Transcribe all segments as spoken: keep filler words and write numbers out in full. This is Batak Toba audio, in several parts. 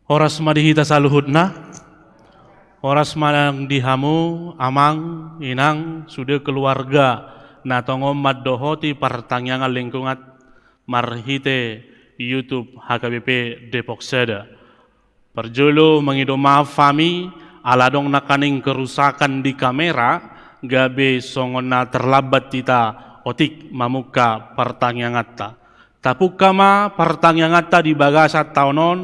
Horas ma di hita saluhutna. Horas ma nang di hamu, amang, inang, sude keluarga na tongon mandohoti partangiangan lingkungan marhite YouTube H K B P Depok Sada. Parjolo mangido maaf hami, ala adong nangkaning kerusakan di kamera, gabe songon na terlambat hita otik mamungka partangianganta. Tapungka ma partangianganta di bagasan taon on,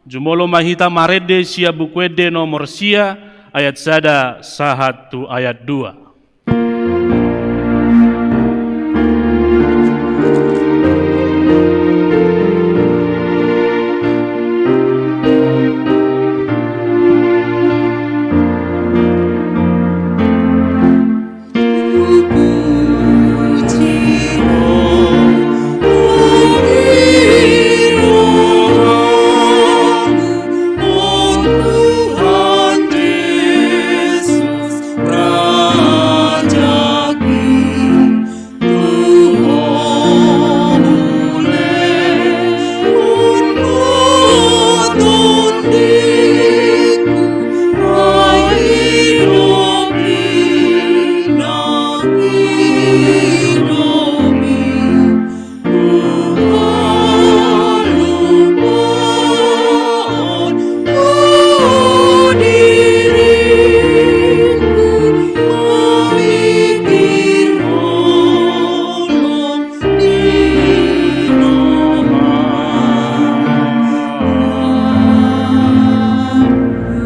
jumolo ma hita marende sian Buku Ende nomor sia, ayat sada sahat tu ayat dua.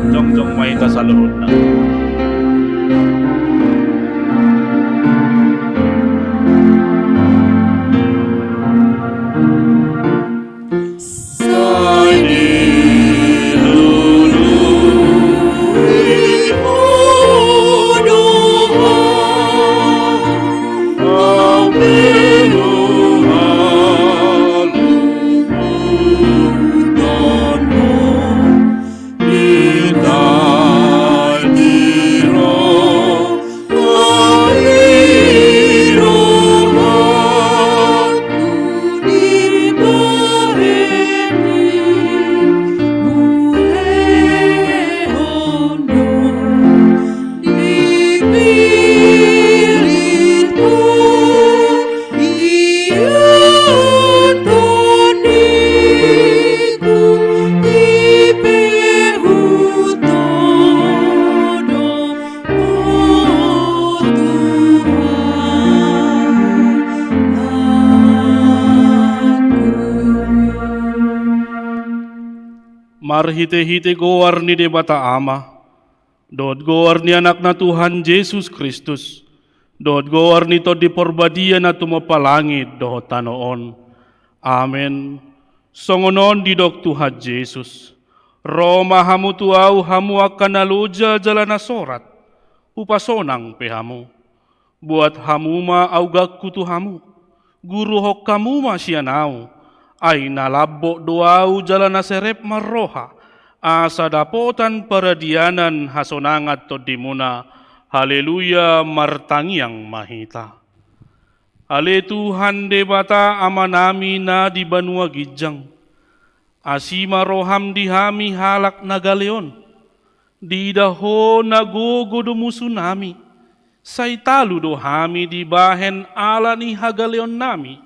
Jongjong ma hita saluhutna. Marhite-hite goar ni Debata Ama, dohot goar ni Anakna Tuhan Jesus Kristus, dohot goar ni Tondi Porbadia na tumompa langit dohot tano on. Amen. Songon on didok Tuhan Jesus: Ro ma hamu tu Ahu, hamu angka na loja jala na sorat, hupasonang pe hamu. Buat hamu ma augangku tu hamu, guruhon hamu ma sian Ahu, ai na lambok do Ahu jala na serep marroha, asa dapotan paradianan hasonangan tondimuna. Haleluya, martangiang ma hita. Ale Tuhan Debata Amanami na di banua ginjang, asi ma roham di hami halak na gale on. Diida Ho na gogo do musunami, sai talu do hami dibahen ala ni hagaleonnami.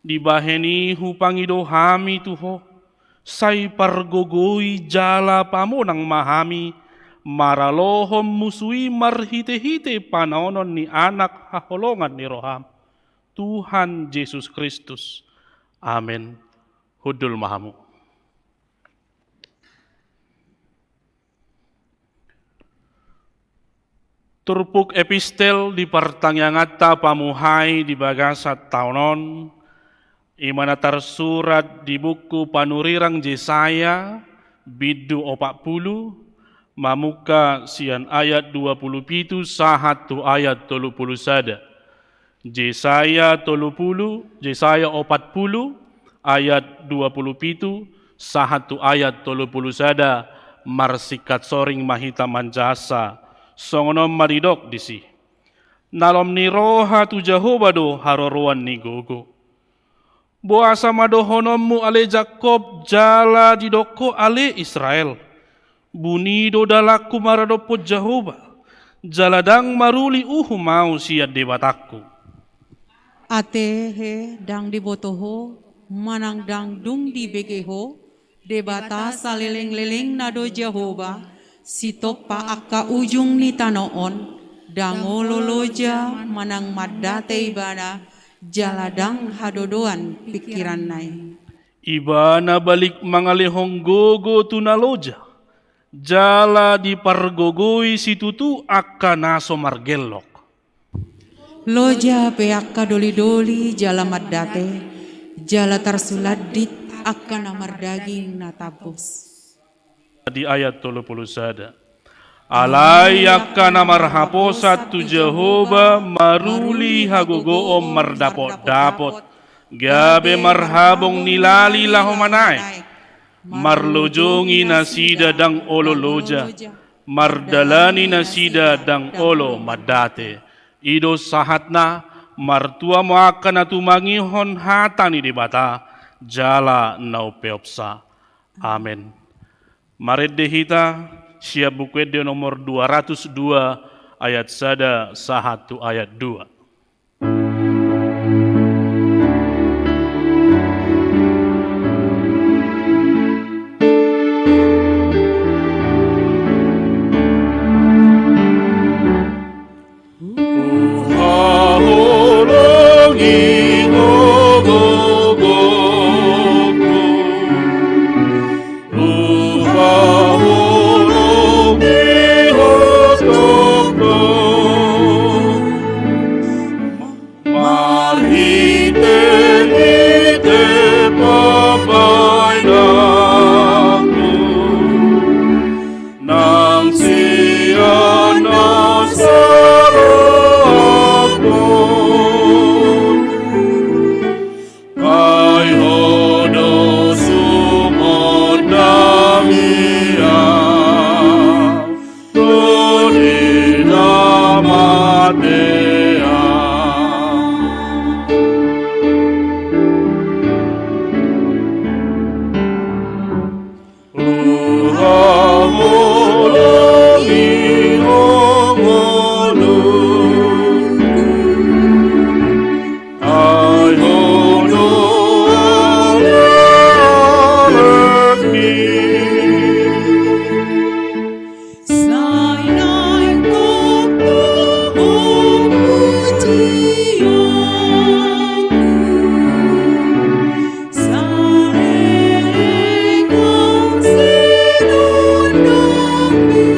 Dibahen i hupangido hami tu Ho, sai pargogoi jala pamonang ma hami maralohon musu i marhite-hite panaonon ni Anak haholongan ni roham, Tuhan Jesus Kristus. Amen. Hundul ma hamu. Turpuk epistel di partangianganta pamuhai di bagasan taon on, i ma na tarsurat di buku panurirang Jesaya, bindu opat pulu, mamungka sian ayat dua pulu pitu sahat tu ayat tolu pulu sada. Jesaya tolu pulu, Jesaya opat pulu, ayat dua pulu pitu, sahat tu ayat tolu pulu sada, marsingkat soring ma hita manjahasa. Songon on ma didok disi: Na lom ni roha tu Jahowa do haroroan ni gogo. Boasa ma dohononmu ale Jakkob, jala didok ho ale Israel: Buni do dalanku maradophon Jahowa, jala ndang maruli uhum ahu sian Debatangku. Ate he, ndang diboto ho, manang ndang dung dibege ho, Debata salelenglelengna do Jahowa, sitompa angka ujung ni tano on, ndang olo loja manang mandate Ibana, jala ndang hadodoan pingkiranna i. Ibana balik mangalehon gogo tu na loja, jala dipargogoi situtu angka na so margellok. Loja pe angka dolidoli jala mandate, jala tarsulandit angka na mardaging na tambos. Di ayat tolu pulu sada. Alai angka na marhaposan tu Jahowa maruli hagogoon mardapotdapot, gabe marhabong ni lali laho manaek. Marlojongi nasida ndang olo loja, mardalani nasida ndang olo mandate. I do sahatna. Martua ma angka na tumangihon hata ni Debata jala na umpeopsa. Amen. Marende hita sian Buku Ende nomor dua ratus dua, ayat sada sahat tu ayat dua. Marhitehite pambahenanku, nang sian na sarathon, ai Ho do sumondangku ia. Tuli na matean. Uhamolongi Ho ngolu, ai Ho do ale-alemi. Sai naeng tumpu pujianku, saleleng nang sinondangku.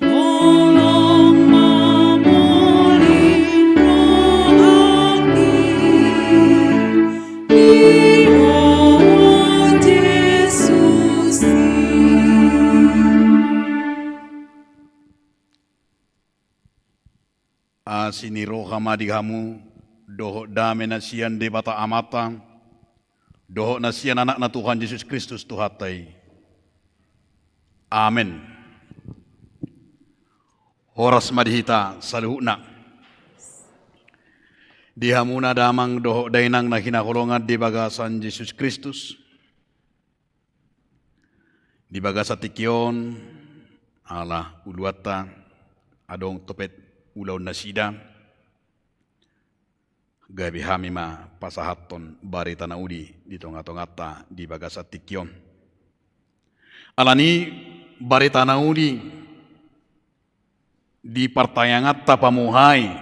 Holong ma molin rohangki di Ho Jesus i. Asi ni roha ma di hamu dohot dame na sian Debata Amanta dohot na sian Anakna Tuhan Jesus Kristus Tuhanta i. Amen. Horas ma di hita saluhutna. Di hamuna damang dohot dainang na hinaholongan di bagasan Jesus Kristus. Di bagasan tingki on, ala uluanta adong topet ulaon nasida, gabe hami ma pasahathon barita na uli di tonga-tonganta di bagasan tingki on. Alani barita na uli di partangianganta pamuhai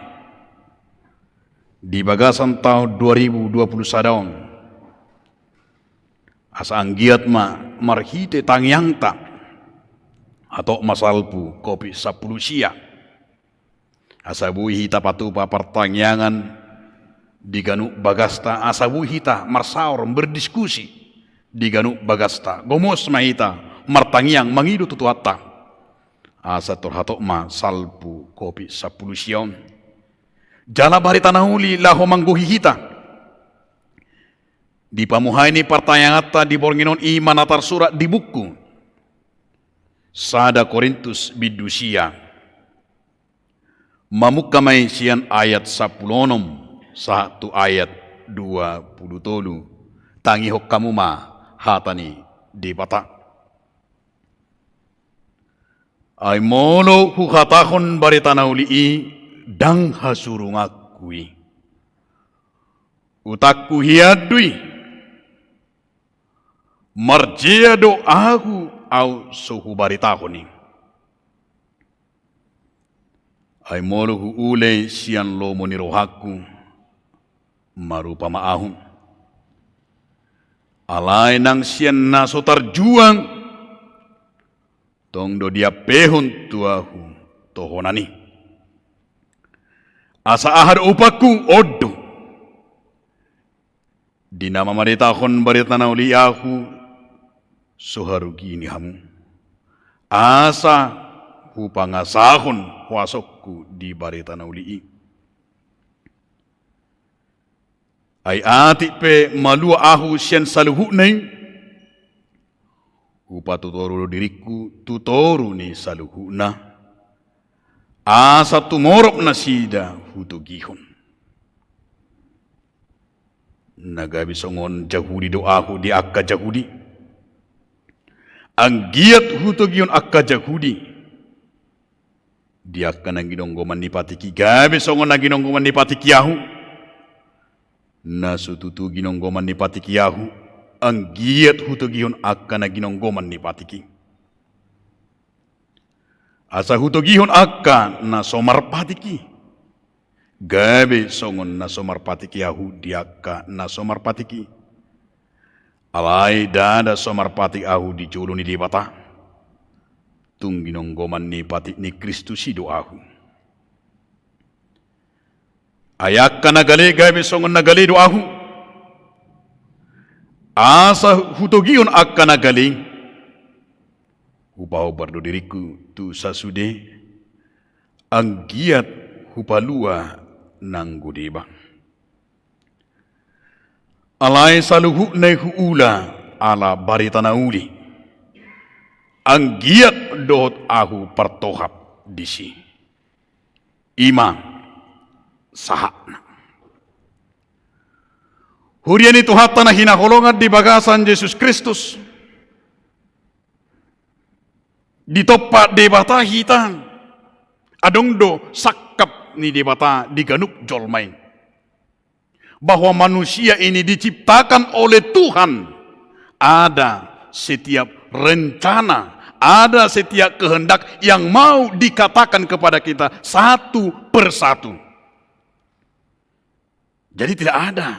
di bagasan taon dua ribu dua puluh sada on, asa anggiat ma marhite tangiangta hatop ma salpu Covid sampulu sia. Asa boi hita patupa partangiangan di ganup bagasta, asa boi hita marsaor, berdiskusi di ganup bagasta. Gomos ma hita martangiang mangido tu Tuhanta, asa tor hatop ma salpu Covid sampulu sia on. Jala barita na uli laho manggohi hita di pamuhai ni partangianganta di borngin on, i ma na tarsurat di buku sada Korintus bindu sia. Mamungka ma i sian ayat sampulu onom sahat tu ayat dua pulu tolu. Tangihon hamu ma hata ni Debata. Ai molo huhatahon barita na uli i, ndang hasurunganku i. Utangku hian do i. Marjea do ahu, ahu so hubaritahon i. Ai molo huula i sian lomo ni rohangku, marupa ma ahu. Alai nang sian na so tarjuang, tong do diampehon tu ahu tohonan i. Asa aha do upangku? On do. Di na mamaritahon barita na uli i ahu, so harugi ni hamu. Asa hupangasahon huasongku di barita na uli i. Ai atik pe malua ahu sian saluhutna i, hupatutoru do diringku tu toru ni saluhutna. Asa tumorop nasida hutogihon. Na gabe songon Jahudi do ahu di angka Jahudi. Anggiat hutogihon angka Jahudi. Di angka na ginonggoman ni patik i, gabe songon na ginonggoman ni patik i ahu. Na so tutu ginonggoman ni patik i ahu, anggiat hutogihon angka na ginonggoman ni patik i. Asa hutogihon angka na so marpatik i. Gabe songon na so marpatik i ahu di angka na so marpatik i. Alai ndada so marpatik ahu di jolo ni Debata. Tung ginonggoman ni patik ni Kristus i do ahu. Ai angka na gale gabe songon na gale do ahu. Asa hutogihon angka na gale. Hupahombar do diringku tu sasude, anggiat hupalua nanggo deba. Alai saluhutna i huula ala barita na uli. Anggiat dohot ahu partohap disi. I ma sahatna. Huria ni Tuhanta na hinaholongan di bagasan Jesus Kristus. Ditompa Debata hita. Adong do sangkap ni Debata di ganup jolma i. Bahwa manusia ini diciptakan oleh Tuhan. Ada setiap rencana, ada setiap kehendak yang mau dikatakan kepada kita satu per satu. Jadi tidak ada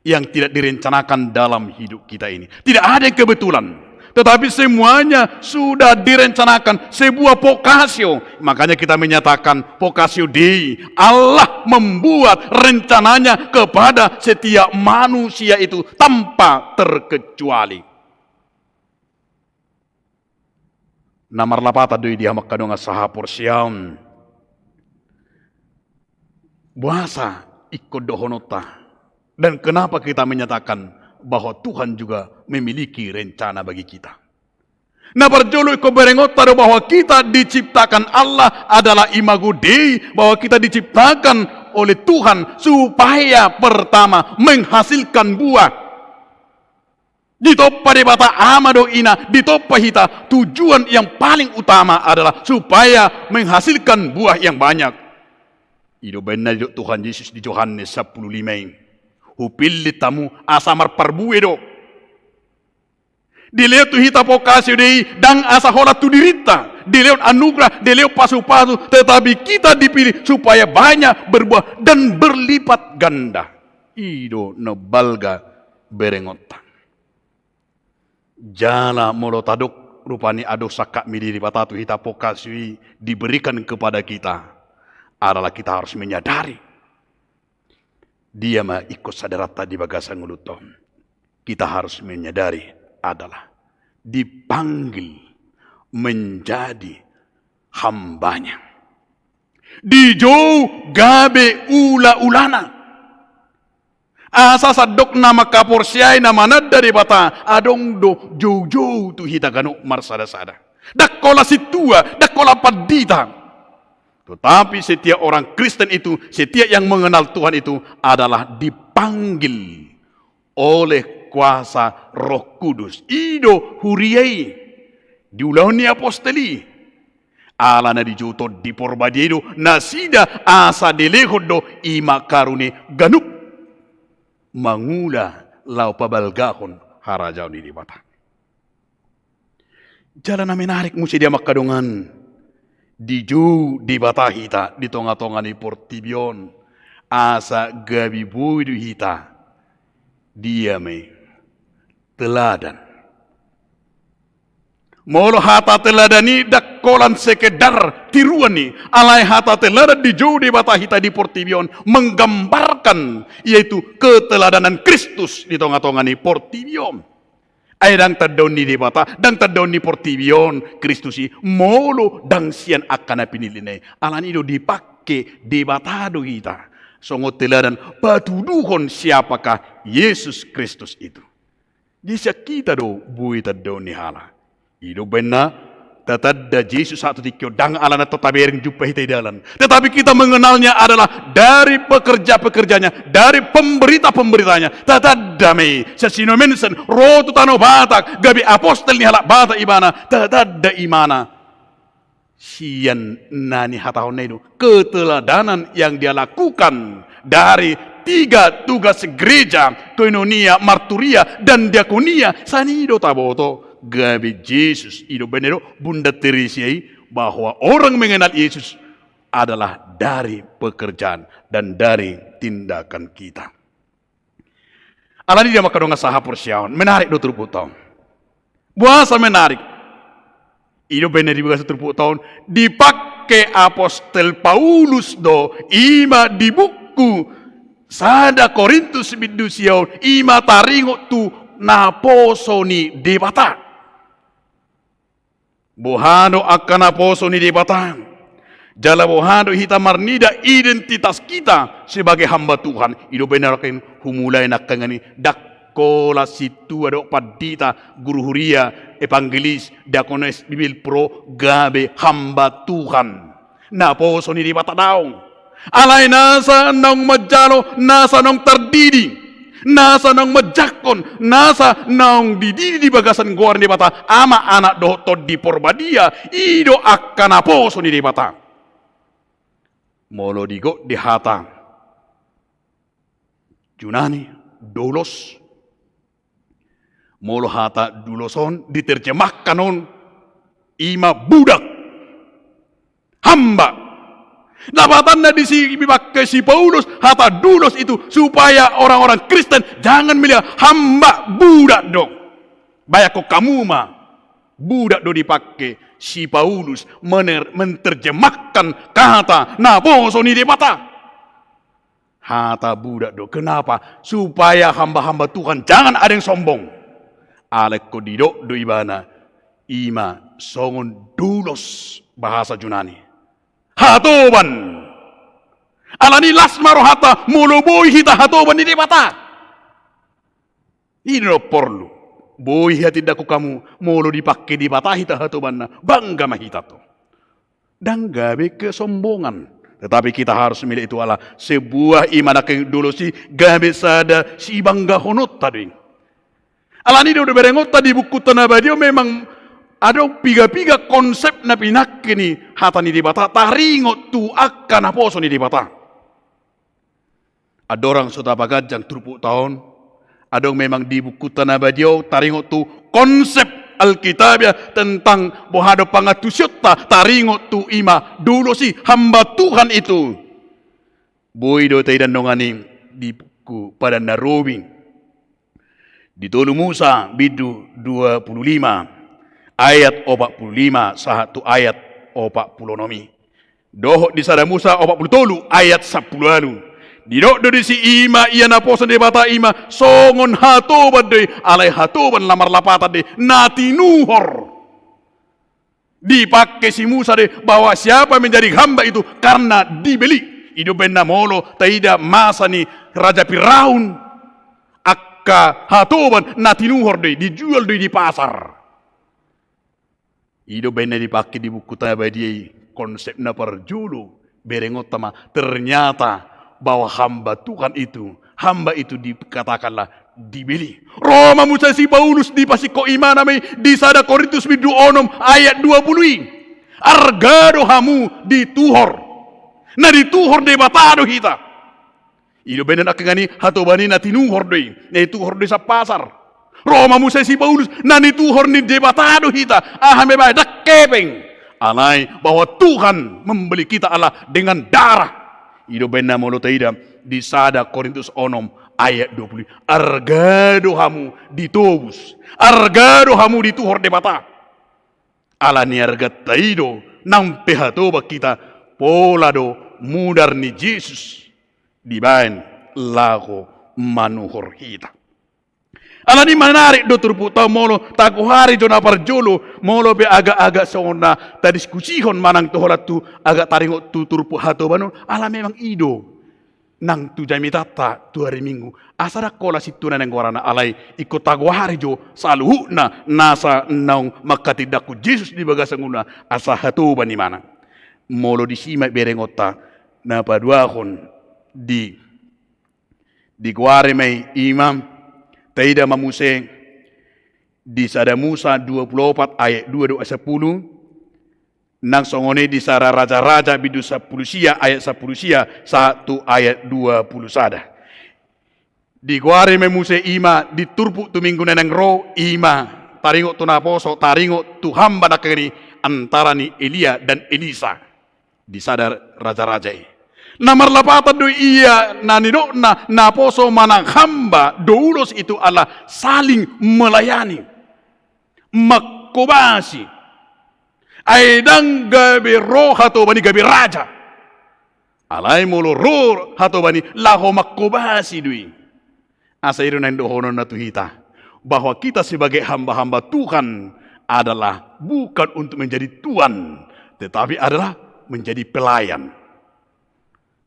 yang tidak direncanakan dalam hidup kita ini. Tidak ada yang kebetulan. Tetapi semuanya sudah direncanakan, sebuah vocatio. Makanya kita menyatakan vocatio Dei. Allah membuat rencananya kepada setiap manusia itu tanpa terkecuali. Na marlapatan do i di hamu angka dongan sahaporseaon. Boasa ingkon dohononta? Dan kenapa kita menyatakan bahwa Tuhan juga memiliki rencana bagi kita? Na parjolo ingkon berengonta do bahwa kita diciptakan Allah adalah imago Dei, bahwa kita diciptakan oleh Tuhan supaya pertama menghasilkan buah. Ditompa Debata Ama dohot Ina, ditompa hita, tujuan yang paling utama adalah supaya menghasilkan buah yang banyak. I do baen na didok Tuhan Jesus di Johannes sampulu lima i. Hupillit hamu asa marparbue do. Dilehon tu hita vocatio Dei ndang asa holan tu dirinta. Dilehon anugerah, dilehon pasupasu, tetapi kita dipilih supaya banyak berbuah dan berlipat ganda. I do na balga berengonta. Jala molo tadok rupani adong sangkap ni Debata tu hita vocatio i diberikan kepada kita, adalah kita harus menyadari. Dia ma ingkon sadaranta di bagasan ngolunta on. Kita harus menyadari adalah dipanggil menjadi hambanya. Dijou gabe ulaulana. Asa sandok na mangkaporseai na mananda Debata, adong do joujou tu hita ganup marsadasada. Ndang holan sintua, ndang holan pandita. Tetapi setiap orang Kristen itu, setiap yang mengenal Tuhan itu adalah dipanggil oleh kuasa Roh Kudus. I do huria i, diulahon ni apostel i. Ala na dijou Tondi Porbadia i do nasida asa dilehon do i ma karunia ganup mangula laho pabalgahon harajaon ni Debata. Jala na menarik muse di amang dongan, dijou Debata hita di tonga-tonga ni portibi on, asa gabe boi do hita dia ma i, teladan. Molo hata teladan i ndang holan sekedar tiruan i, alai hata teladan dijou Debata hita di portibi on menggambarkan, yaitu keteladanan Kristus di tonga-tonga ni portibi on. Ai ndang tandaon ni Debata, ndang tandaon ni portibi on Kristus i, molo ndang sian angka na pinillina i. Alani i do dipangke Debata do hita songon teladan patuduhon siapakah Yesus Kristus itu. Jadi sian hita do boi tandaon ni halak. I do umbahen na tatanda Jesus sahat tu tingki on, ndang ala na tabereng jumpa hita di dalan. Tetapi kita mengenalnya adalah dari pekerja-pekerjanya, dari pemberita-pemberitanya. Tatanda ma i, sian Sinomensen, ro tu Tano Batak, gabe apostel ni halak Batak ibana, tatanda ibana. Sian na nihatahonna i do, keteladanan yang dia lakukan dari tiga tugas gereja, koinonia, marturia, dan diakonia, sian i do taboto gabe Jesus. I do umbahen na do Bunda Teresia i, bahwa orang mengenal Yesus adalah dari pekerjaan dan dari tindakan kita. Alani i di amang dongan sahaporseaon, menarik do turpukta on. Boasa menarik? I do umbahen na di bagasan turpukta on, dipangke apostel Paulus do, i ma di buku sada Korintus bindu sia on, i ma taringot tu naposo ni Debata. Boha do angka naposo ni Debata? Jala boha do hita marnida identitas kita sebagai hamba Tuhan? I do umbahen na nangkin humulai nangkaningan i, ndang holan sintua dohot pandita, guru huria, evangelis, diakones, bibelvrouw gabe hamba Tuhan. Naposo ni Debata daong. Alai nasa naung manjalo, nasa naung tardidi, nasa naung manjangkon, nasa naung dididi di bagasan goar ni Debata, Ama, Anak dohot Tondi Porbadia, i do angka naposo ni Debata. Molo digodang hata Junani, doulos. Molo hata doulos on diterjemahkan on, i ma budak, hamba. Lapatanna disi dipangke si Paulus hata doulos itu supaya orang-orang Kristen jangan melihat hamba, budak do. Bayangkon hamu ma, budak do dipangke si Paulus mener-, menterjemahkan kata naposo ni Debata. Hata budak do. Kenapa? Supaya hamba-hamba Tuhan jangan ada yang sombong. Alai ingkon didok do ibana, i ma songon doulos bahasa Junani. Hatoban. Alani las ma rohanta molo boi hita hatoban ni Debata. I do na porlu. Boi hea, tindakkon hamu, molo dipangke Debata hita hatobanna, bangga ma hita tu. Ndang gabe kesombongan. Tetapi kita harus melihat itu adalah sebuah, i ma nangkin doulos i, gabe sada sibanggahononta do i. Alani do, do berengonta di Buku Na Badia memang adong piga-piga konsep na pinangke ni hata ni Debata taringot tu angka naposo ni Debata. Andorang so tapaganjang turpukta on, adong memang di Buku Na Badia taringot tu konsep Alkitabiah tentang boha do pangantusionta taringot tu, i ma doulos i, hamba Tuhan itu. Boi do taida dongan i di buku Padan na Robi. Di tolu Musa bindu dua pulu lima, ayat opat pulu lima sahat tu ayat opat pulu onom i. Dohot di sada Musa opat pulu tolu ayat sampulu ualu. Didok do disi, i ma ia naposo ni Debata i ma songon hatoban do i, alai hatoban na marlapatan do i, na tinuhor. Dipangke si Musa do i bahwa siapa menjadi hamba itu karena dibeli. I do umbahen na molo taida masa ni Raja Firaun, angka hatoban na tinuhor do i, dijual do i di pasar. I do umbahen na dipangke di Buku Na Badia i konsep na parjolo, Berengonta ma, ternyata bahwa hamba Tuhan itu, hamba itu dikatakanlah dibeli. Ro ma muse si Paulus dipasingkop imana ma i di sada Korintus bindu onom ayat dua pulu i. Arga do hamu dituhor. Na dituhor Debata do hita. I do umbahen na angka i hatoban i na tinuhor do i, na dituhor do i sian pasar. Ro ma muse si Paulus, na dituhor ni Debata do hita, aha ma ibaen, ndang hepeng. Alai bahwa Tuhan membeli kita Allah dengan darah. I do umbahen na molo taida di sada Korintus onom ayat dua pulu. Arga do hamu ditobus, arga do hamu dituhor Debata. Ala ni arganta i do nang pe hatoban hita pola do mudar ni Jesus dibaen laho manuhor hita. Ala ni i menarik do turpukta on molo tagoari jo na parjolo, molo pe agak-agak songon na tadiskusihon manang tu holan tu agak taringot tu turpuk hatoban on, ala memang i do nang tu jamitanta tu ari Minggu. Asa ndang holan sintua na naeng goarna, alai ingkon tagoari jo saluhutna nasa naung manghatindanghon Jesus di bagasan ngoluna asa hatoban imana. Molo disi ma berengonta na paduahon di, digoari ma i, ima taida ma muse di sada Musa dua pulu opat ayat dua dohot sampulu, nang songon i di sada Raja-raja bindu sampulu sia ayat sampulu sia sahat tu ayat dua pulu sada. Digoari ma i muse, ima di turpuk tu Minggu na naeng ro, ima taringot tu naposo, taringot tu hamba na angka i antara ni Elia dan Elisa di sada Raja-raja i. Na marlapatan do i ia na nidokna naposo manang hamba, doulos itu adalah saling melayani, mangkobasi. Ai ndang gabe ro hatoban i gabe raja. Alai molo ro hatoban i laho mangkobasi do i. Asa i do naeng dohononna tu hita, bahwa kita sebagai hamba-hamba Tuhan adalah bukan untuk menjadi tuan, tetapi adalah menjadi pelayan.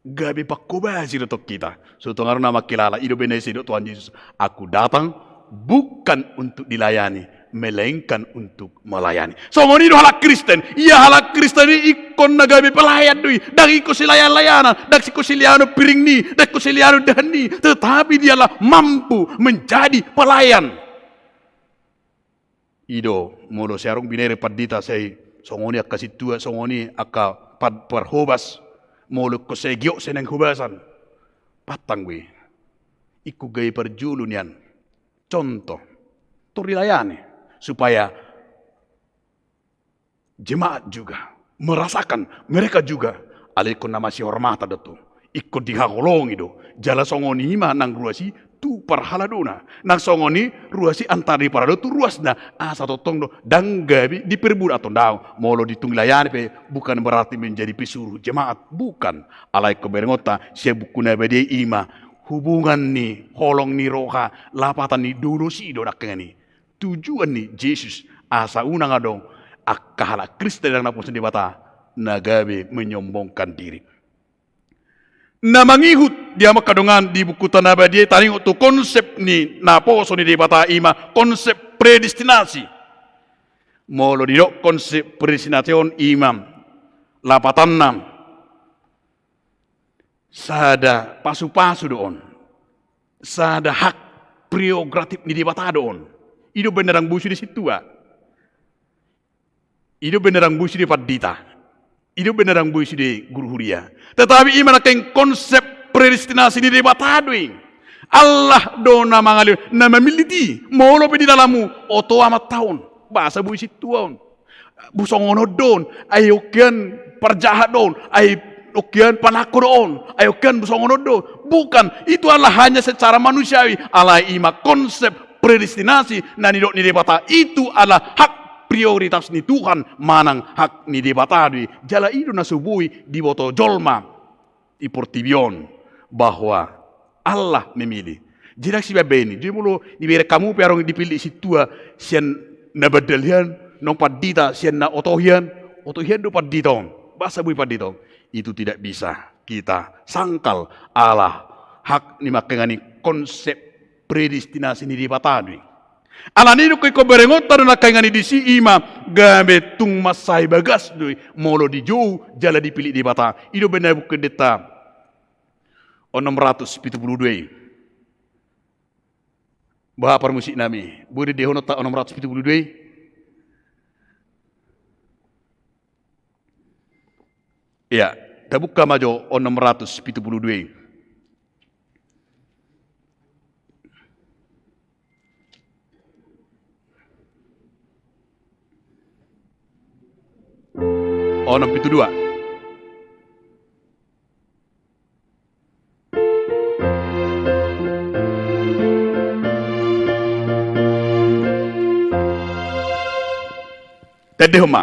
Gabe pangkobasi do tong hita. So tonga do na mangkilala, i do umbahen na ise didok Tuhan Jesus, "Aku datang bukan untuk dilayani, melainkan untuk melayani." Songon i do halak Kristen. Ia halak Kristen i ingkon na gabe pelayan do i. Ndang ingkon silayan-layanan, ndang ingkon sileanon piring ni, ndang ingkon sileanon dahan ni. Tetapi dialah mampu menjadi pelayan. I do, molo sai adong binere pandita, sai songon i angka sintua, songon i angka par-, parhobas, molo ingkon sai giot sai naeng hobasan, pantang be. Ingkon gabe parjolo nian. Contoh, tor dilayani, supaya jemaat juga merasakan, mereka juga, alai ingkon na masihormatan do tu, ingkon dihaholongi do. Jala songon i ma nang ruas i tu parhaladona, nang songon i ruas i antara di parhalado tu ruasna, asa tongtong do ndang gabe diperbudak. Antong daong, molo ditung dilayani pe bukan berarti menjadi pesuruh jemaat, bukan. Alai ingkon berengonta sian Buku na Badia i, ima hubungan ni holong ni roha, lapatan ni doulos i do nangkaningan i. Tujuan ni Jesus asa unang adong angka halak Kristen na naposo ni Debata na gabe menyombongkan diri. Na mangihut di hamu angka dongan, di Bukuta na Badia i taringot tu konsep ni naposo ni Debata, ima konsep predestinasi. Molo didok konsep predestinasi on, ima lapatanna sada pasupasu do on, sada hak prerogatif ni Debata do on. I do umbahen na ndang boi sude sintua, i do umbahen na ndang boi sude pandita, i do umbahen na ndang boi sude guru huria. Tetapi ima nangkin konsep predestinasi ni Debata do i. Allah do na mangalehon, na mamillit i. Molo pe di dalanmu, oto amanta on, boasa boi sintua on. Busongon on do on, ai ongkian parjahat do on, ai ongkian panangko do on, ai ongkian busongon on do on. Bukan, itu adalah hanya secara manusiawi. Alai ima konsep predestinasi na nidok ni Debata, itu adalah hak prioritas ni Tuhan manang hak ni Debata do i. Jala i do na so boi diboto jolma di portibi on, bahwa Allah memilih. Jadi ndang sibaen-baen i. Jadi molo dibereng hamu pe adong dipillit sintua sian na bandal hian, naung pandita sian na oto hian, oto hian do pandita on, boasa boi pandita on. Itu tidak bisa kita sangkal ala hak ni, mangkaningan i, konsep predestinasi ni Debata do i. Alani i dung ingkon berengonta do nangkaningan i disi, i ma gabe tung mansai bagas do i molo dijou jala dipillit Debata. I do umbahen na bungkun denta onom ratus pitu pulu dua i. Boha parmusiknami, boi do didok hon onom ratus pitu pulu dua i? Ia, tabuka ma jo onom ratus pitu pulu dua i. Onom pitu dua. Tendehon ma.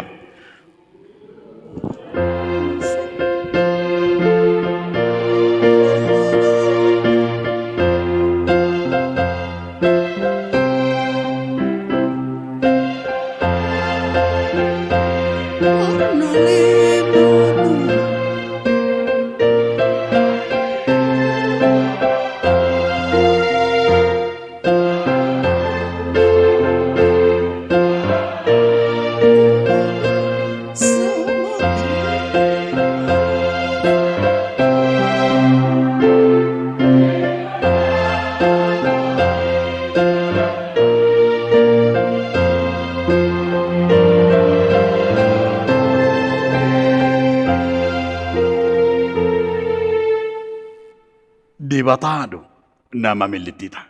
Debata do na mamillit hita.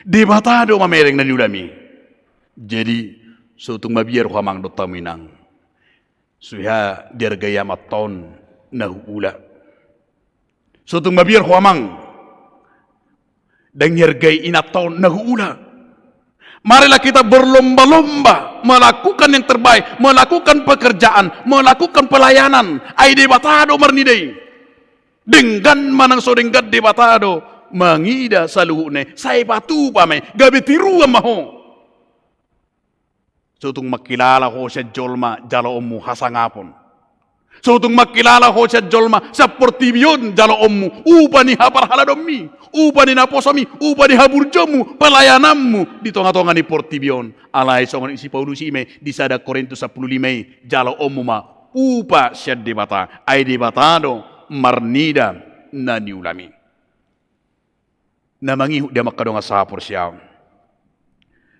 Debata do mamereng na niulami. Jadi, so tung mabiar ho amang dohot hamu inang, suha diargai amanta on na huula. So tung mabiar ho amang, ndang diargai inanta on na huula. Marilah kita berlomba-lomba melakukan yang terbaik, melakukan pekerjaan, melakukan pelayanan. Ai Debata do marnida i. Denggan manang so denggan, Debata do mangida saluhutna i. Sai patupa ma i, gabe tiruan ma ho. So tung mangkilala ho sian jolma jaloonmu hasangapon. So tung mangkilala ho sian jolma sian portibi on jaloonmu upa ni haparhaladonmi, upa ni naposomi, upa ni haburjuonmu, pelayananmu di tongatonga ni portibi on. Alai songon si Paulus i ma i di sada Korintus sampulu lima i, jaloonmu ma upa sian Debata, ai Debata do marnida na niulami. Na mangihut di hamu angka dongan sahaporseaon,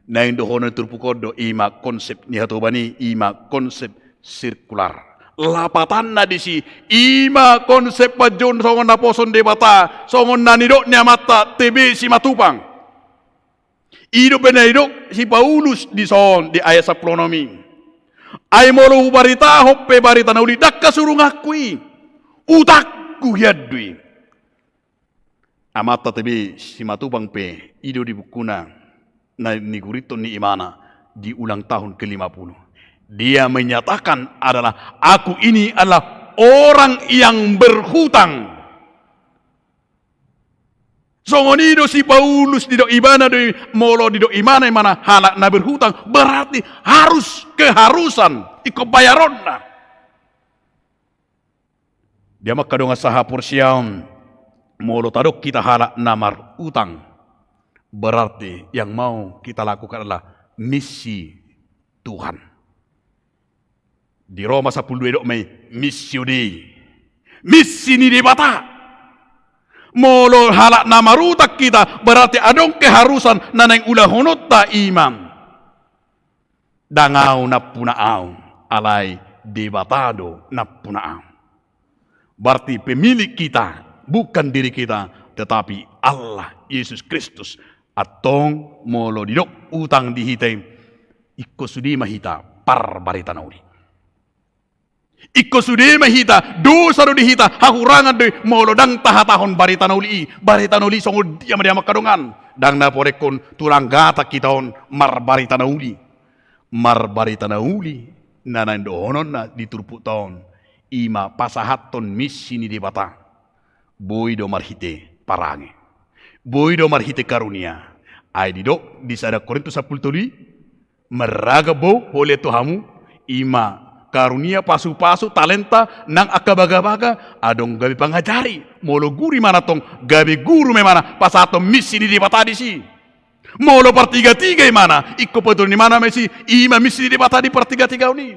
naeng dohonon ni turpuk on do, i ma konsep ni hatoban i, i ma konsep sirkular. Lapatanna disi, i ma konsep panjouon songon naposo ni Debata, songon na nidok ni amanta T B Simatupang. I do pe na nidok si Paulus dison di ayat sampulu onom i. Ai molo hubaritahon pe barita na uli, ndang hasurunganku i, utangku hian do i. Amanta T B Simatupang pe i do di bukuna na nigurithon ni imana di ulang tahun ke lima puluh. Dia menyatakan adalah, "Aku ini adalah orang yang berhutang." Songon i do si Paulus, didok ibana do i, molo didok imana, imana halak na berhutang, berarti harus, keharusan, ingkon bayaronna. Di hamu angka dongan sahaporseaon, molo tadok hita halak na marhutang, berarti yang mau kita lakukan adalah misi Tuhan. Di Roma sampulu dua didok ma i, missio Dei. Misi ni Debata. Molo halak na marhutang hita, berarti adong keharusan na naeng ulahononta i ma. Ndang ahu nampuna ahu, alai Debata do nampuna ahu. Berarti pemilik kita bukan diri kita, tetapi Allah, Yesus Kristus. Antong molo didok utang di hita i, ingkon sude ma hita parbarita na uli. Ingkon sude ma hita, dosa do di hita, hahurangan do i, molo ndang tahatahon barita na uli i. Barita na uli i songon dia ma di hamu angka dongan? Ndang na pola ingkon tulang Gata hita on marbarita na uli. Marbarita na uli na naeng dohononna di turpukta on, i ma pasahathon misi ni Debata. Boi do marhite parange, boi do marhite karunia. Ai didok di sada Korintus sampulu tolu i, marragam do hulean tu hamu, i ma karunia, pasupasu, talenta nang angka bagabaga, adong gabe pangajari. Molo guru imana antong, gabe guru ma imana, pasahathon misi ni Debata disi. Molo partigatiga imana, ingkon patuduhon imana ma disi, i ma misi ni Debata di partigatigaon i.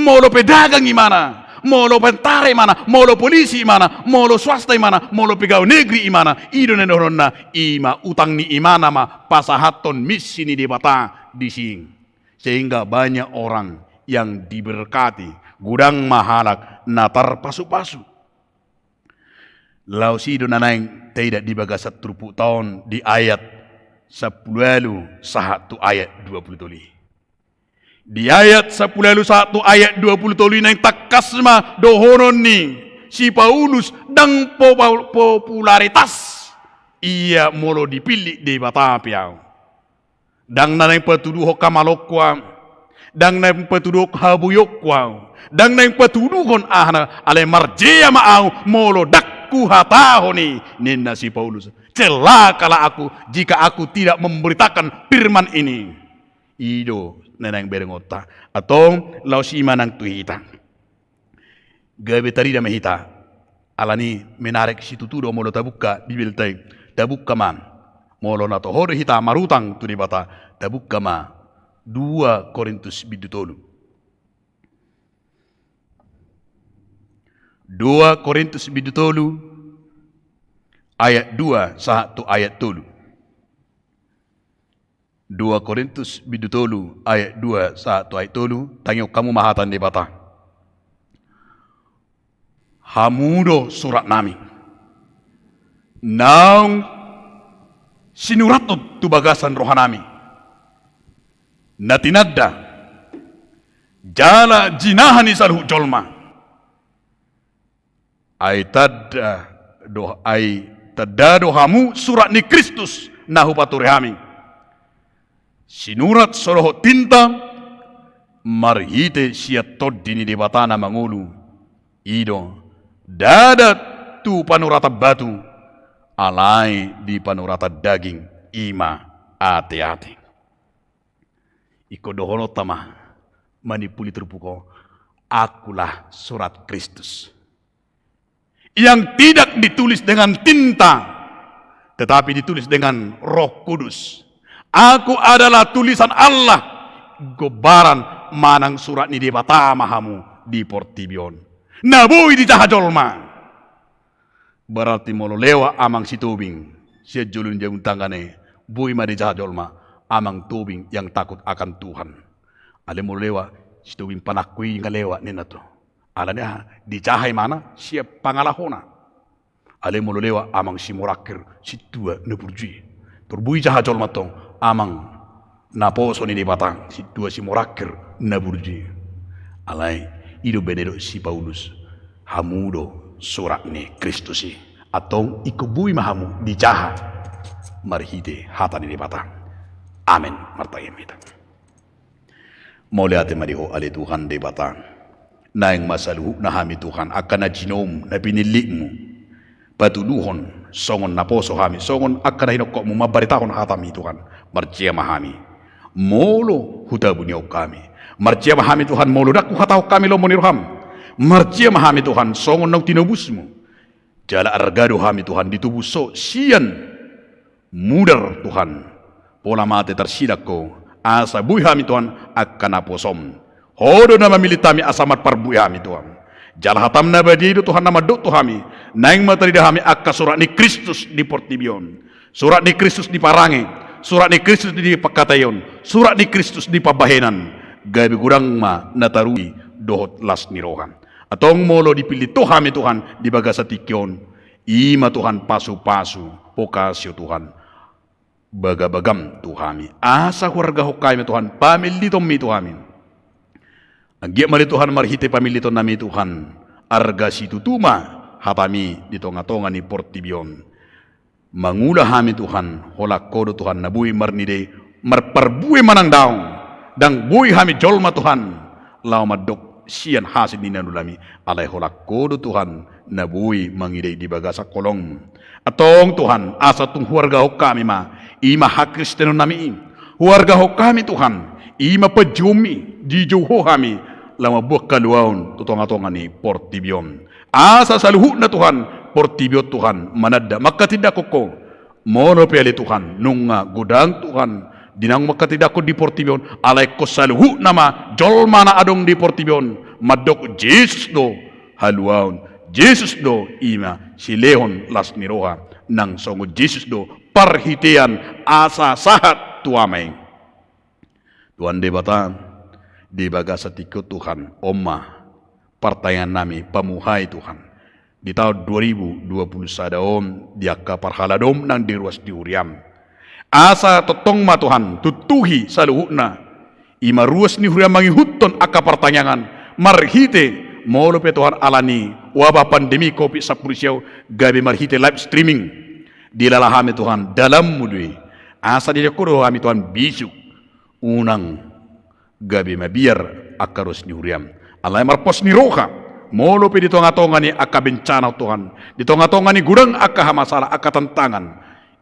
Molo pedagang imana, molo pentara imana, molo polisi imana, molo swasta imana, molo pegawai negeri imana, i do na dohononna, i ma utang ni imana ma pasahathon misi ni Debata disi. Sehingga banyak orang yang diberkati, godang ma halak na tarpasupasu. Laos i do na naeng taida di bagasan turpukta on di ayat sampulu ualu sahat tu ayat dua pulu tolu i. Di ayat sampulu ualu sahat tu ayat dua pulu tolu i naeng tangkas ma dohonon ni si Paulus, ndang po-, po-, popularitas ia molo dipillit Debata pe ahu. Ndang na naeng patuduhon hamaloonku ahu. Ndang naeng patuduhon haboionku ahu. Ndang naeng patuduhon aha na, alai marjea ma ahu molo ndang huhatahon i, ninna si Paulus. Celakalah aku jika aku tidak memberitakan firman ini. I do na naeng berengonta. Antong laos i ma nang tu hita. Gabe tarida ma hita. Alani menarik situtu do molo tabuka Bibelta i. Tabuka ma. Molo na toho do hita marutang tu Debata, tabuka ma dua Korintus bindu tolu. Dua Korintus bindu tolu ayat dua sahat tu ayat tolu. Dua Korintus bindu tolu ayat dua sahat tu ayat tolu, tangihon hamu ma hata ni Debata. Hamu do suratnami, naung sinurathon tu bagasan rohanami, na tinanda jala jinaha ni saluhut jolma. Ai tanda do, ai tanda do hamu surat ni Kristus na hupature hami. Sinurat so dohot tinta, marhite sian Tondi ni Debata na mangolu, i do, ndada tu panoratan batu, alai di panoratan daging, i ma ateate. Ingkon dohononta ma manimpuli turpuk on, akulah surat Kristus. Yang tidak ditulis dengan tinta, tetapi ditulis dengan Roh Kudus. Aku adalah tulisan Allah, gombaran manang surat ni Debata ma hamu di portibi on. Na boi dijaha jolma. Berarti molo lewat amang si Tobing sian jolo ni jabun tangga na i, boi ma dijaha jolma, amang Tobing yang takut akan Tuhan. Alai molo lewat si Tobing panangko i nga lewat ninna tu. Alani aha? Dijaha imana sian pangalahona. Alai molo lewat amang si Morangkir, sintua na burju i. Tor boi dijaha jolma tong amang naposo ni Debata, sintua si Morangkir na burju i. Alai i do bene didok si Paulus, hamu do surat ni Kristus i. Antong ingkon boi ma hamu dijaha marhite hata ni Debata. Amen. Martangiang ma hita. Mauliate ma di Ho ale Tuhan Debata. Naeng ma saluhutna hami Tuhan angka na jinoum na pinillitmu patuduhon songon naposo hami, songon angka na hinongkopmu mambaritahon hataMi Tuhan. Marjea ma hami molo hutabunihon hami. Marjea ma hami Tuhan molo ndang huhatahon hami lomo ni rohaM. Marjea ma hami Tuhan songon naung tinobusMu. Jala arga do hami Tuhan ditobus Ho sian mudar Tuhan. Pola mate tarsilang Ho, asa boi hami Tuhan angka naposoM. Ho do na mamillit hami asa marparbue hami Tuhan. Jala hataM na badia i do Tuhan na mandok tu hami, naeng ma tarida hami angka surat ni Kristus di portibi on. Surat ni Kristus di parange, surat ni Kristus di pangkataion, surat ni Kristus di pambahenan. Gabe godang ma na tarugi dohot las ni roha. Antong molo dipillit Ho hami Tuhan di bagasan tingki on, i ma Tuhan pasupasu, vokasio Tuhan, bagabagaM tu hami. Asa huargahon hami Tuhan pamillitonMi tu hami. Anggiat ma ale Tuhan marhite pamillitonnami Tuhan, arga situtu ma hataMi di tongatonga ni portibi on. Mangula hami Tuhan, holan Ho do Tuhan na boi marnidai, marparbue manang daong. Ndang boi hami jolma Tuhan laho mandok sian hasil ni na nihulami, alai holan Ho do Tuhan na boi mangidai di bagasan holongMu. Antong Tuhan, asa tung huargahon hami ma, i ma hakristenonnami i. Huargahon hami Tuhan, i ma panjouMi, dijou Ho hami, laho mambuat haluaon tu tongatonga ni portibi on. Asa saluhutna Tuhan, portibi on Tuhan, mananda mangkatindangkon Ho, Molo pe ale Tuhan, nunga godang Tuhan, di naung mangkatindangkon di portibi on, alai ingkon saluhutna ma jolma na adong di portibi on, mandok Jesus do haluaon, Jesus do i ma silehon las ni roha, nang songon Jesus do parhitean asa sahat tu Ama i. Tuhan Debata, di bagasan tingki on Tuhan, on ma partangiangan nami pamuhai Tuhan. Di taon dua ribu dua puluh sada on, di angka parhaladoM nang di ruas ni huriaM. Asa tongtong ma Tuhan, tuntuhi saluhutna. I ma ruas ni huriaM mangihuthon angka partangiangan. Marhite, molo pe Tuhan ala ni wabah pandemi covid sampulu sia, gabe marhite live streaming. Dilala hami Tuhan, dalanMu do i. Asa didok Ho do hami Tuhan bisuk. Unang gabe mabiar angka ruas ni huriaM. Alai marpos ni roha, molo pe di tonga-tonga ni angka bencana Tuhan, di tonga-tonga ni godang angka hamasala, angka tantangan,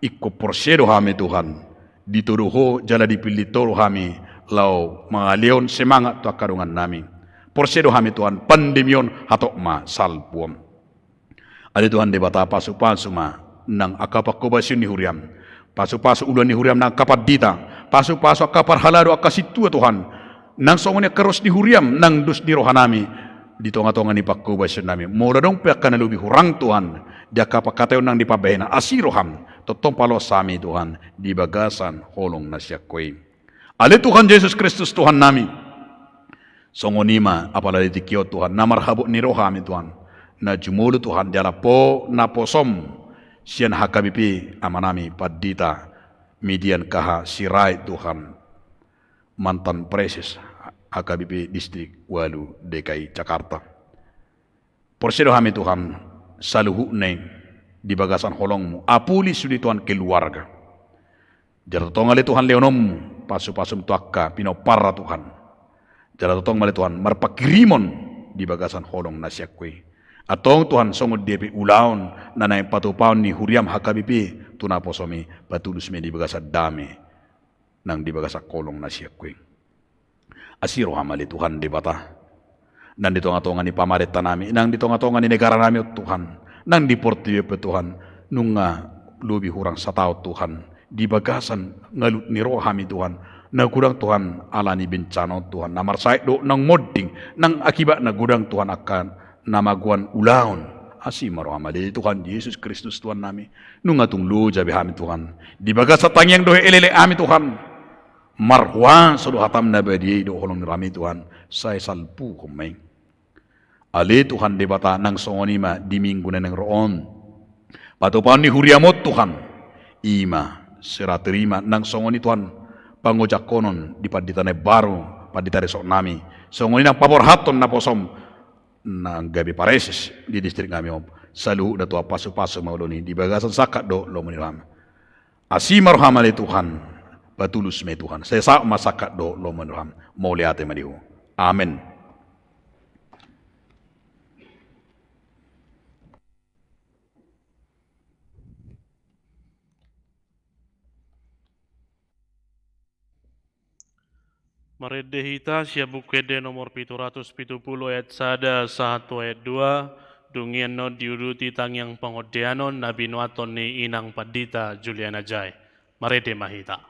ingkon porsea do hami Tuhan, ditodo Ho jala dipillit Ho do hami laho mangalehon semangat tu angka dongan nami. Porsea do hami Tuhan, pandemi on hatop ma salpuM. Ale Tuhan Debata, pasu-pasu ma nang angka panghobasion ni huriaM. Pasu-pasu uluan ni huriaM nang angka pandita. Pasu-pasu angka parhalado, angka sintua Tuhan. Nang songon i angka ruas ni huriaM nang dos ni roha nami. Di tonga-tonga ni panghobasion nami. Molo adong pe angka na lobi hurang Tuhan. Di angka pangkataion nang di pambahenan, asi rohaM. Tongtong paloas hami Tuhan. Di bagasan holong na sian Ho i. Ale Tuhan Jesus Kristus Tuhan nami. Songon i ma, apala di tingki on Tuhan, na marhabot ni roha hami Tuhan. Na jumolo Tuhan, di ala po, naposoM, sian H K B P, Ama nami, Pandita, Midian K H Sirait Tuhan. Mantan Praeses, H K B P Distrik ualu D K I Jakarta. Porsea do hami Tuhan, saluhutna i di bagasan holongMu, apuli sude Tuhan keluarga. Jala tongtong ale Tuhan lehononMu, pasu-pasuM tu angka pinomparna Tuhan. Jala tongtong ma ale Tuhan, marpanghirimon di bagasan holong na sian Ho i. Antong Tuhan songon dia pe ulaon, na naeng patupaon ni huriaM H K B P, tu naposoM i, patulus ma i di bagasan dame. Nang di bagasan holong na sian Ho i. Asi rohaM ale Tuhan Debata. Nang di tonga-tonga ni pamarenta nami, nang di tonga-tonga ni negara nami on Tuhan. Nang di portibi on pe Tuhan. Nunga lobi hurang sataon Tuhan. Di bagasan ngalut ni roha hami Tuhan. Na godang Tuhan ala ni bencana on Tuhan. Na marsahit dohot na monding. Nang akibatna godang Tuhan angka na magoan ulaon. Asi ma rohaM ale Tuhan Jesus Kristus Tuhan nami. Nunga tung loja be hami Tuhan. Di bagasan tangiang dohot elek-elek hami Tuhan. Marhuaso do hataM na badia i dohot holong ni rohaM i Tuhan. Sai salpuhon ma i. Ale Tuhan Debata nang songon i ma di minggu na naeng ro on. Patupaon ni huriaM on Tuhan. I ma serah terima nang songon i Tuhan. Pangojahon di pandita na imbaru, pandita resort nami. Songon i nang paborhathon naposoM. Nang gabe praeses di distrik nami on. Saluhutna Tuhan pasu-pasu ma ulaon i di bagasan sangkap dohot lomo ni rohaM. Asi ma rohaM ale Tuhan, patulus ma i Tuhan, sai saut ma sangkap dohot lomo ni rohaM, mauliate ma di Ho. Amen. Marende hita sian Buku Ende nomor pitu ratus pitu pulu ayat sada sahat tu ayat dua, dung i annon diuduti tangiang pangondeanon na binoathon ni Inang Pandita Juliana Jae. Marende ma hita.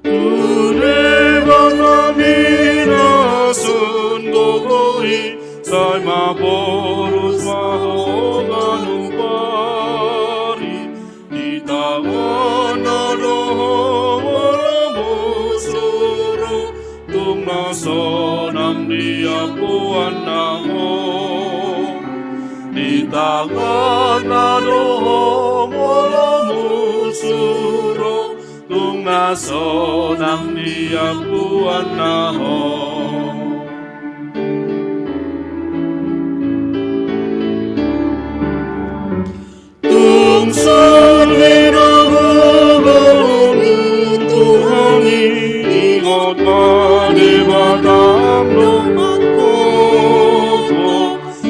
Tu Debata na sun gogo i, sai maporus ma ho manupari. Di tanganna do ho molo musuru, tung na sonang di ampuanna ho. Di tanganna do ho molo musuru, tung na sonang di ampuanna ho. Tung songon i do gogo ni Tuhan i, ingot ma Debata do mangkotop.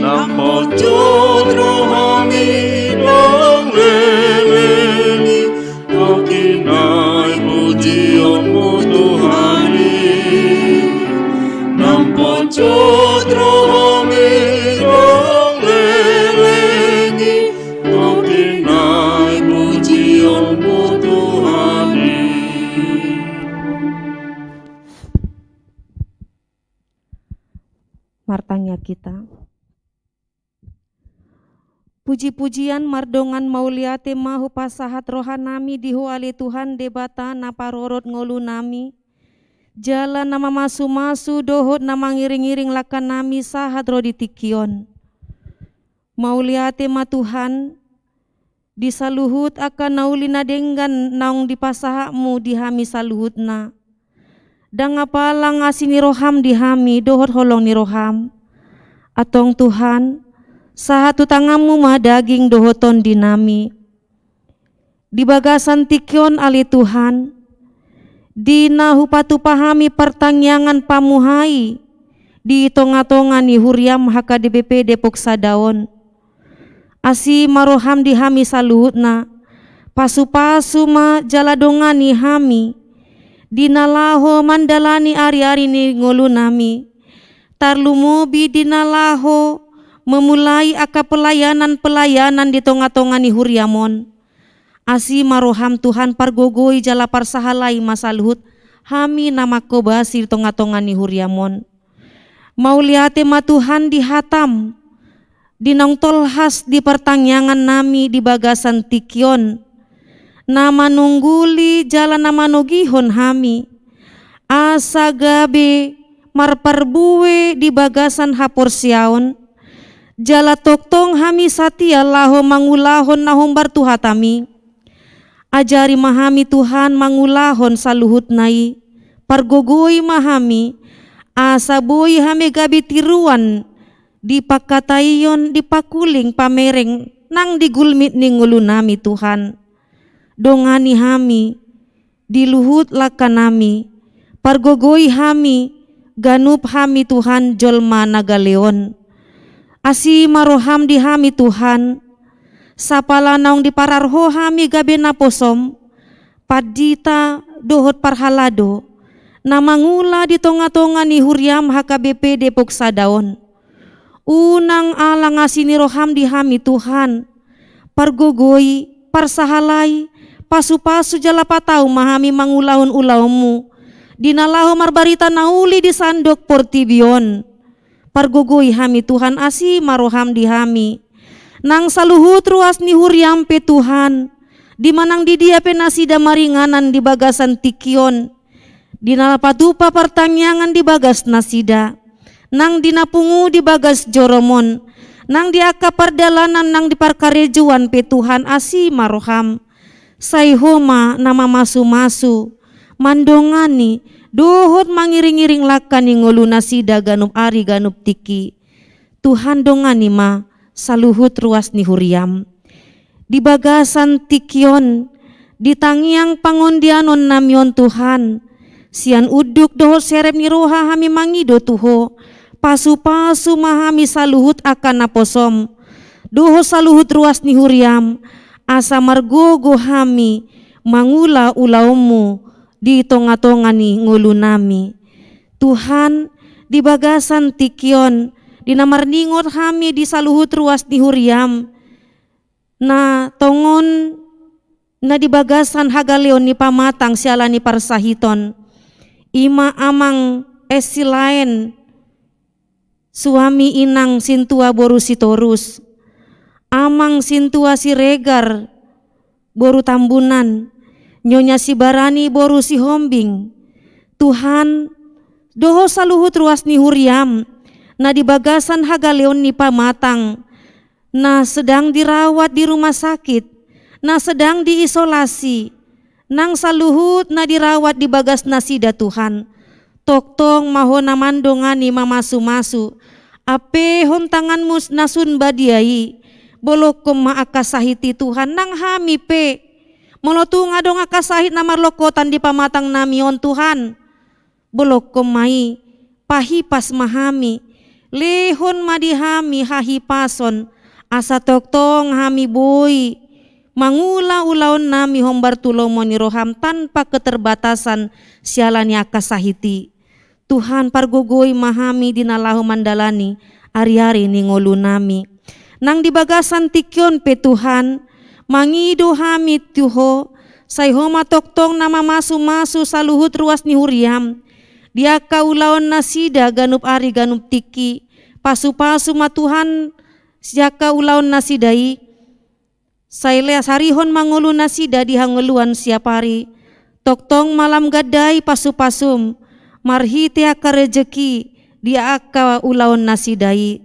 Nang pojot rohami nang lelemi, tongkin nai pujionmu Tuhan i. Martangiang hita. Puji-pujian mardongan mauliate ma hupasahat rohanami di Ho ale Tuhan Debata na parorot ngolunami, jala na mamasu-masu dohot na mangiring-iring langkanami sahat ro di tingki on. Mauliate ma Tuhan, di saluhut angka na uli na denggan naung dipasahatmu di hami saluhutna. Ndang apala asi ni roham di hami dohot holong ni roham. Antong Tuhan, sahat tu tanganmu ma daging dohot tondinami. Di bagasan tingki on ale Tuhan, di na hupatupa hami partangiangan pamuhai di tonga-tonga ni huriam H K D P P Depok sada on. Asi ma roham di hami saluhutna, pasu-pasu ma jala dongani hami, di na laho mandalani ari-ari ni ngolunami, tarlumobi di na laho memulai angka pelayanan-pelayanan di tonga-tonga ni huriam on. Asi ma roham Tuhan, pargogoi jala parsahalai ma saluhut hami na manghobasi di tonga-tonga ni huriam on. Mauliate ma Tuhan di hatam, di naung tolhas di partangiangannami di bagasan tingki on, na manungguli jala na manogihon hami, asa gabe marparbue di bagasan haporseaon, jala tongtong hami satia laho mangulahon na hombar tu hatami. Ajari ma hami Tuhan mangulahon saluhutna i, pargogoi ma hami, asa boi hami gabe tiruan di pangkataion, di pangkuling pamereng nang di gulmit ni ngolunami Tuhan. Dongani hami, di luhut langkanami, pargogoi hami, ganup hami Tuhan jolma na gale on. Asi ma roham di hami Tuhan, sapala naung diparar Ho hami gabe naposom, pandita dohot parhalado, na mangula di tonga-tonga ni huriam H K B P Depok sada on. Unang alang asi ni roham di hami Tuhan, pargogoi, parsahalai, pasu-pasu jala patau ma hami mangulahon ulaonmu, di na laho marbarita na uli di sandok portibi on. Pargogoi hami Tuhan, asi ma roham di hami. Nang saluhut ruas ni huriam pe Tuhan, di manang di dia pe nasida maringanan di bagasan tingki on, di na patupa partangiangan di bagas nasida, nang di na pungu di bagas jorom on, nang di angka pardalanan nang di parkarejoan pe Tuhan, asi ma roham. Sai Ho ma na mamasu-masu, mandongani, dohot mangiring-iring langka ni ngolu nasida ganup ari ganup tingki. Tuhan, dongani ma saluhut ruas ni huriam. Di bagasan tingki on, di tangiang pangondianonnami on Tuhan, sian unduk dohot serep ni roha hami mangido tu Ho, pasu-pasu ma hami saluhut angka naposom, dohot saluhut ruas ni huriam, asa margogo hami mangula ulaonmu di tonga-tonga ni ngolunami. Tuhan, di bagasan tingki on, di na marningot hami di saluhut ruas ni huriam, na tongon na di bagasan hagaleon ni pamatang siala ni parsahiton, i ma amang S. Silaen, suami inang Sintua boru Sitorus, amang Sintua Siregar boru Tambunan, nyonya Sibarani boru Sihombing. Tuhan, dohot saluhut ruas ni huriam, na di bagasan hagaleon ni pamatang, na sedang dirawat di rumah sakit, na sedang diisolasi, nang saluhut na dirawat di bagas nasida Tuhan. Tongtong ma Ho na mandongani mamasu-masu, ampehon tanganmu na sun badia i, bolongkon ma angka sahit i Tuhan, nang hami pe. Molo tung adong angka sahit na marlongkotan di pamatangnami on Tuhan, bolongkon ma i, pahipas ma hami, lehon ma di hami hahipason, asa tongtong hami boi mangula ulaonnami hombar tu lomo ni roham tanpa keterbatasan siala ni angka sahit i. Tuhan, pargogoi ma hami di na laho mandalani ari-ari ni ngolunami. Nang di bagasan tingki on pe Tuhan, mangido hami tu Ho, sai Ho ma tongtong na mamasu-masu saluhut ruas ni huriam, di angka ulaon nasida ganup ari ganup tingki, Pasu-pasu ma Tuhan siangka ulaon nasida i, sai las arihon ma ngolu nasida di hangoluan siapari. Tongtong ma lam gandai pasu-pasum marhite angka rejeki di angka ulaon nasida i.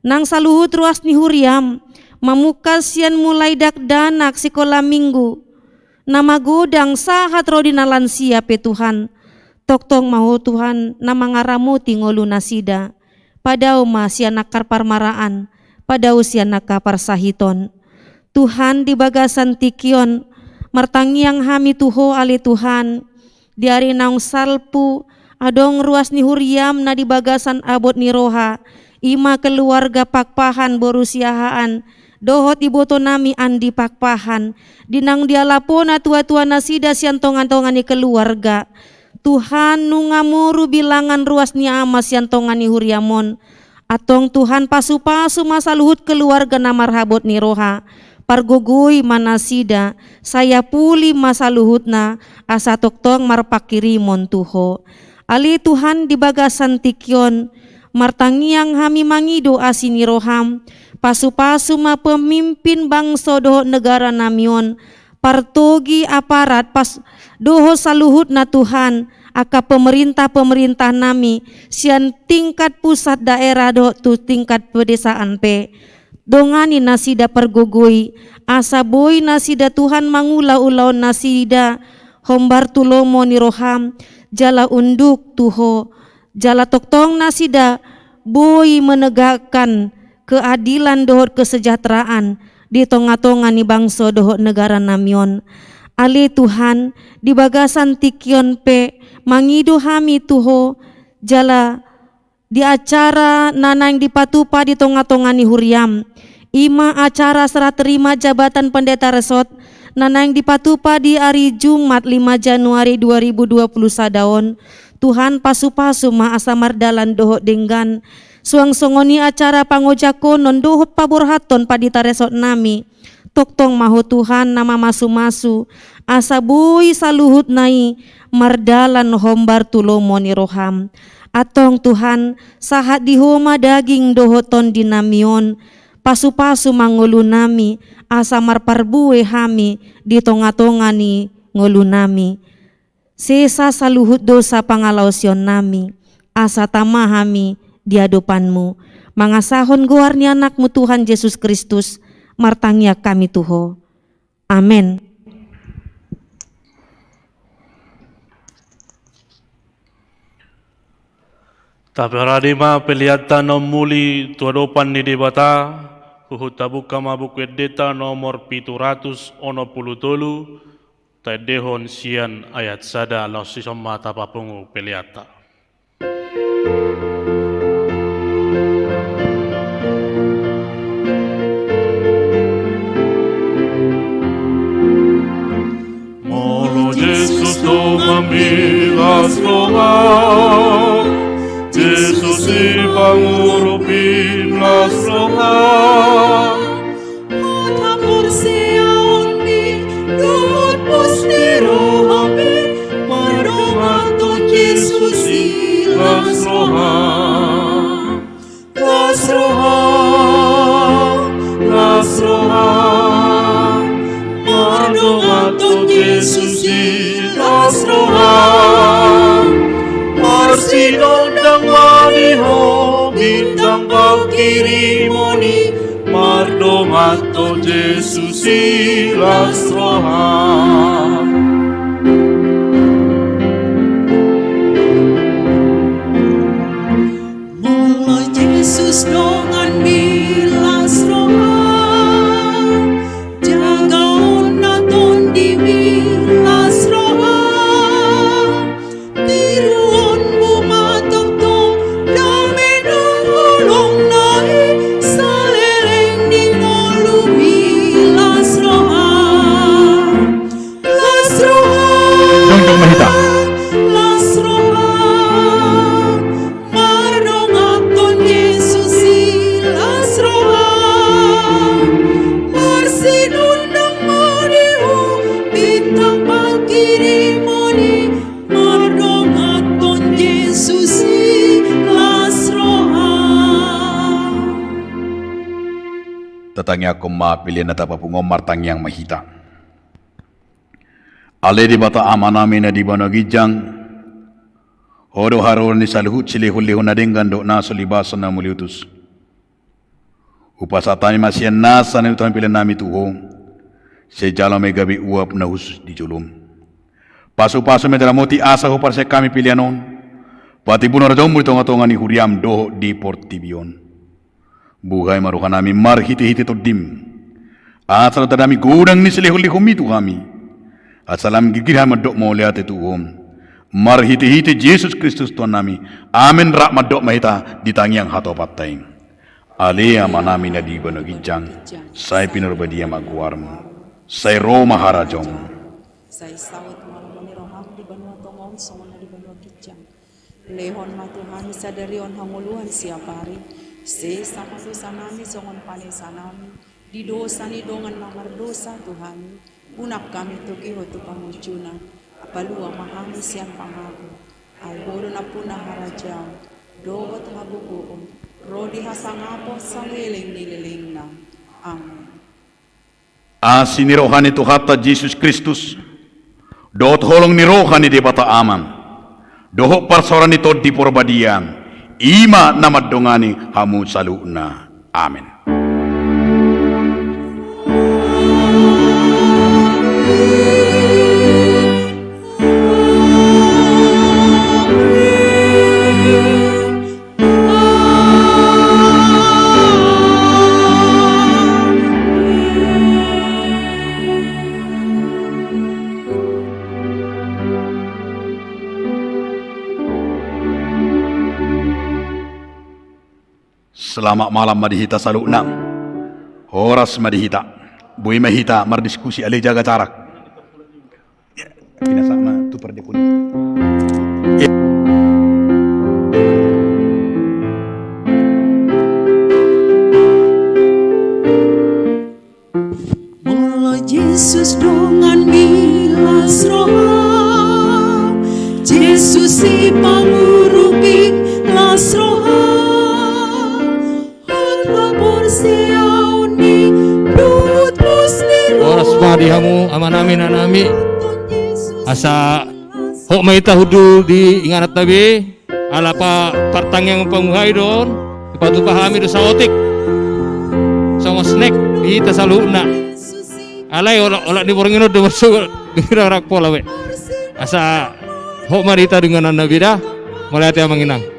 Nang saluhut ruas ni huriam mamungka sian mulai dakdanak sikola minggu, na magodang sahat ro di na lansia pe Tuhan. Tongtong ma Ho Tuhan na mangaramoti ngolu nasida. Padao ma sian angka parmaraan, padao sian angka parsahiton. Tuhan, di bagasan tingki on martangiang hami tu Ho ale Tuhan. Di ari naung salpu adong ruas ni huriam na di bagasan abot ni roha, i ma keluarga Pakpahan boru Siahaan dohot iboto nami Andi Pakpahan, di naung dialapona tua-tua nasida sian tonga-tonga ni keluarga. Tuhan, nunga moru bilangan ruas ni ama sian tonga ni huriam on. Antong Tuhan, pasu-pasu ma saluhut keluarga na marhabot ni roha. Pargogoi ma nasida, sai apuli ma saluhutna, asa tongtong marpangkirimon tu Ho. Ale Tuhan, di bagasan tingki on martangiang hami mangido asi ni roham. Pasu-pasu ma pemimpin bangso dohot negara nami on, partogi, aparat, pas dohot saluhutna Tuhan, angka pemerintah-pemerintah nami sian tingkat pusat, daerah dohot tu tingkat pedesaan pe. Dongani nasida, pargogoi, asa boi nasida Tuhan mangula ulaon nasida hombar tu lomo ni roham jala unduk tu Ho. Jala tongtong nasida boi menegakkan keadilan dohot kesejahteraan di tonga-tonga ni bangso dohot negara nami on. Ale Tuhan, di bagasan tingki on pe mangido hami tu Ho, jala di acara na naeng dipatupa di tonga-tonga ni huriam, i ma acara serah terima jabatan pendeta resort na naeng dipatupa di ari Jumat lima Januari dua ribu dua puluh sada on. Tuhan, pasu-pasu ma asa mardalan dohot denggan. Suang songon i acara pangojakonon dohot paborhathon pandita resort nami. Tongtong ma Ho Tuhan na mamasu-masu, asa boi saluhutna i mardalan hombar tu lomo ni roham. Antong Tuhan, sahat di Ho ma daging dohot tondi nami on. Pasu-pasu ma ngolu nami, asa marparbue hami di tonga-tonga ni ngolu nami. Sesa saluhut dosa pangalaosion nami, asa tama hami di adopanmu. Mangasahon goar ni Anakmu Tuhan Jesus Kristus, martangiang hami tu Ho. Amen. Taparade ma peleanta na ummuli tu adopan ni Debata, huhut tabungka ma Buku Endenta nomor pitu ratus onom pulu tolu, taendehon sian ayat sada, laos dison ma tapapungu peleanta. Molo Jesus donganmi las roha, Jesus i pangurupi las roha. Hata porseaonmi dohot pos ni rohami mardongan tu Jesus i las roha. Las roha, las roha, mardongan tu Jesus i las roha. Marsinondang ma di ho bintang pangkirimon i, mardongan tu Jesus i las roha. Molo Jesus donganmi las roha, jagaonna tondimi las roha. Tiruonmu ma tongtong dame dohot holongna i saleleng ni ngolumi las roha. Tangiangkon ma pelean na tapapungu on, martangiang ma hita. Ale Debata Amanami na di banua ginjang, Ho do haroro ni saluhut silehonlehon na denggan dohot na so libason na muliutus. Hupasahat hami ma sian nasa na nilehon pelean nami tu Ho, sai jalo ma i gabe uap na hushus di jolom. Pasupasu ma i, ramoti asa huparsilang hami pelean on, patimbul harajaonmu di tongatonga ni huriam dohot di portibi on. Buhai ma rohanami marhitehite Tondim, asa dohot hami godang ni silehonlehonmi tu hami, asa lam girgir hami mandok mauliate tu Ho. Marhitehite Jesus Kristus Tuhannami. Amen. Rap mandok ma hita di tangiang hatopanta i. Ale Amanami na di banua ginjang, sai pinarbadia ma goarmu, sai ro ma harajaonmu. Sai saut ma lomo ni roham di banua tonga on songon na di banua ginjang. Lehon ma tu hami sadari on hangoluan siapari. Sesa ma dosanami songon panesanami di dosa ni dongan na mardosa tu hami. Unang hami togihon tu pangunjunan, palua ma hami sian pangago. Ai Ho do nampuna harajaon dohot hagogoon, ro di hasangapon saleleng ni lelengna. Amen. Asi ni roha ni Tuhanta Jesus Kristus, dohot holong ni roha ni Debata Ama, dohot parsaoran ni Tondi Porbadia, i ma na mandongani hamu saluhutna. Amen. Selamat malam ma di hita saluhutna. Horas ma di hita. Boi ma hita mardiskusi, ale jaga jarak. Ya, pinasahat ma tu pardekon. Ya. Molo Jesus donganmi las roha, Jesus i pangurupi las roha. Horas ma di hamu amanami, inanami. Asa hot ma hita hundul di ingananta be. Ala pa-, partangiangan panguhai do on. Dipatupa hami do saotik songon snack di hita saluhutna. Alai olat, olat ni borngin on do marsogot. Di rarang pola be. Asa hot ma di hita di ingananna be da. Mauliate amang inang.